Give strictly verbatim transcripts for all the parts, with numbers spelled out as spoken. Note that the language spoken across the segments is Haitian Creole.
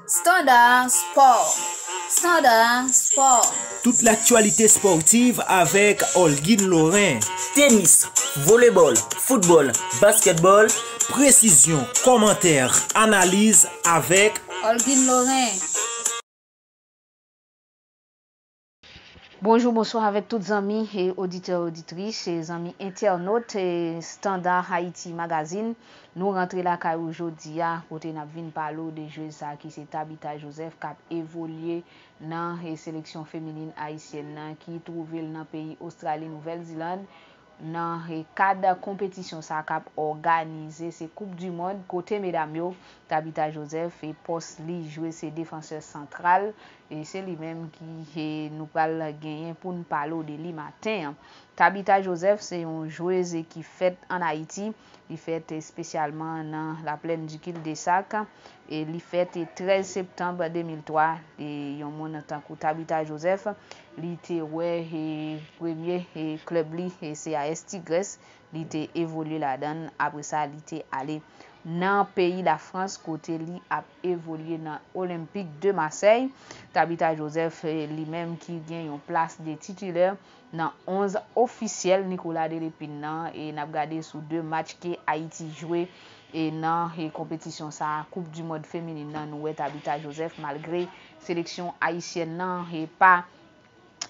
Standard Sport. Standard Sport. Tout l'actualité sportive avec Olguine Laurin. Tenis, volebòl, foutbòl, baskètbòl. Presizyon, kòmantè, analiz avèk Olguine Laurin. Bonjou, bonswa avèk tout zanmi e oditè, oditris, e zanmi entènot, e Standard Haïti Magazine. Nou rantre lakay ou jodi a, kote n ap vin pale w de jwez sa ki se Tabitha Joseph k ap evolye nan, e, seleksyon feminin ayisyèn nan ki twouve l nan peyi Ostrali, Nouvèl Ziland, nan, e, kad konpetisyon sa k ap òganize, se Koup di Mond, kote medam yo, Tabitha Joseph, e, pòs li jwe se defansè santral, e se li menm ki, e, nou pral genyen pou n pale w de li maten an. Tabitha Joseph se yon jwez ki fèt ann Ayiti, li fèt espesyalman nan Laplèn di Cul-de-Sac, e li fèt trèz septanm de mil twa, e yon moun tankou Tabitha Joseph, li te wè, e, premye, e, klèb li, e, C A S Tigresse, li te evolye ladan l, apre sa, li te ale nan peyi Lafrans, kote li ap evolye nan Olympique de Marseille. Tabitha Joseph, e, li menm ki gen yon plas de titilè nan onz ofisyèl Nicolas Delépine nan, e n ap gade sou de match ke Ayiti jwe, e nan, e, konpetisyon sa a, Koup di Mond feminin nan, nou wè Tabitha Joseph, malgre seleksyon ayisyèn nan, e, pa,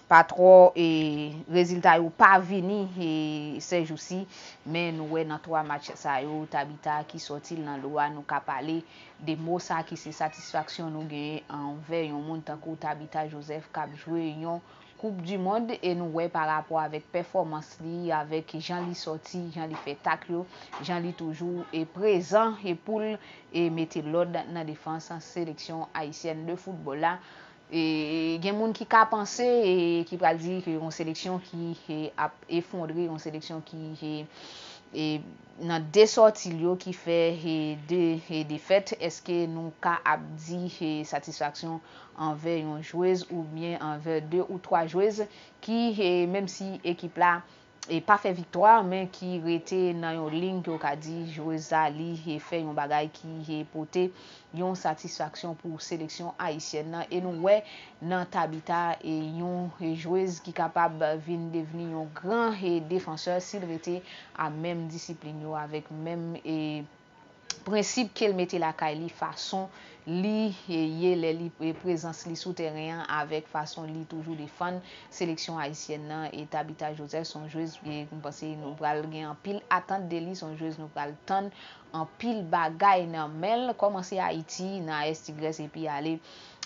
pa twò, e, rezilta yo pa vini, e, sèjousi, men nou wè nan twa match sa yo, Tabitha ki sòti l nan lo a, nou ka pale de mo sa ki se satisfaksyon nou genyen anvè yon moun tankou Tabitha Joseph k ap jwe yon Koup di Mond, e nou wè pa rapò avèk pèfòmans li, avèk jan li sòti, jan li fè tak yo, jan li toujou e prezan e pou l e mete lòd nan defans seleksyon ayisyèn de foutbòl la. E gen moun ki ka panse e ki pral di ke yon seleksyon ki e ap efondre, yon seleksyon ki e e nan de sòti l yo ki fè e de e defèt, èske nou ka ap di e satisfaksyon anvè yon jwez oubyen anvè de ou twa jwez ki e menm si ekip la e pa fè viktwa, men ki rete nan yon liy ke w ka di jwez la li e fè yon bagay ki e pote yon satisfaksyon pou seleksyon ayisyèn nan. E nou wè nan Tabitha e yon e jwez ki kapab vin devni yon gran e defansè si l rete a menm disiplin yo, avèk menm e prensip ke l mete lakay li, fason li e ye lè li e prezans li sou tèren an, avèk fason li toujou defann seleksyon ayisyèn nan. E Tabitha Joseph se yon jwez, e m panse nou pral gen anpil atant de li, se yon jwez nou pral tann anpil bagay nan men l, kòmanse Ayiti, nan A S Tigresse, epi ale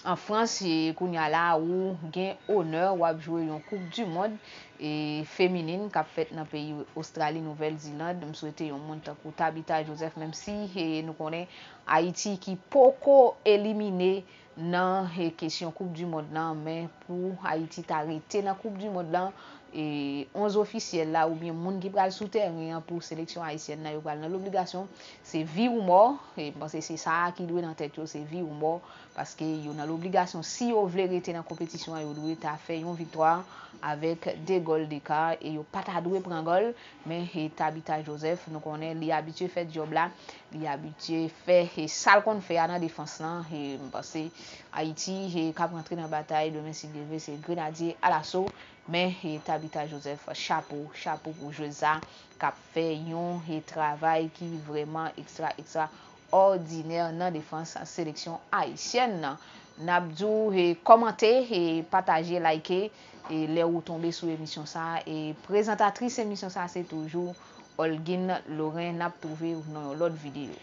an Frans, e kounye a la, ou gen onè, w ap jwe yon Koup di Mond, e feminin k ap fèt nan peyi Ostrali, Nouvèl Ziland. M swete yon moun tankou Tabitha Joseph, menm si, e nou konnen Ayiti ki poko elimine nan, e kesyon Koup di Mond lan, men pou Ayiti ta rete nan Koup di Mond lan, e onz ofisyèl la oubyen moun ki pral sou tèren an pou seleksyon ayisyèn nan, yo pral nan lobligasyon, se vi ou mò. E m panse se sa a ki dwe nan tèt yo, se vi ou mò, paske yo nan lobligasyon, si yo vle rete nan konpetisyon an, yo dwe ta fè yon viktwa avèk de gòl deka, e yo pa ta dwe pran gòl. Men e Tabitha Joseph, nou konnen li abitye fè djòb la, li abitye fè e sa l konn fè a nan defans lan. E m panse Ayiti e k ap rantre nan batay demen, si Dye vle, se Grenadye alaso. Men e Tabitha Joseph, chapo, chapo pou jwez sa k ap fè yon e travay ki vrèman ekstra, ekstra òdinè nan defans seleksyon ayisyèn nan. N ap di w e kòmante, e pataje, like, e lè ou tonbe sou emisyon sa a. E prezantatris emisyon sa a se toujou Olguine Laurin. N ap twouve w nan yon lòt videyo.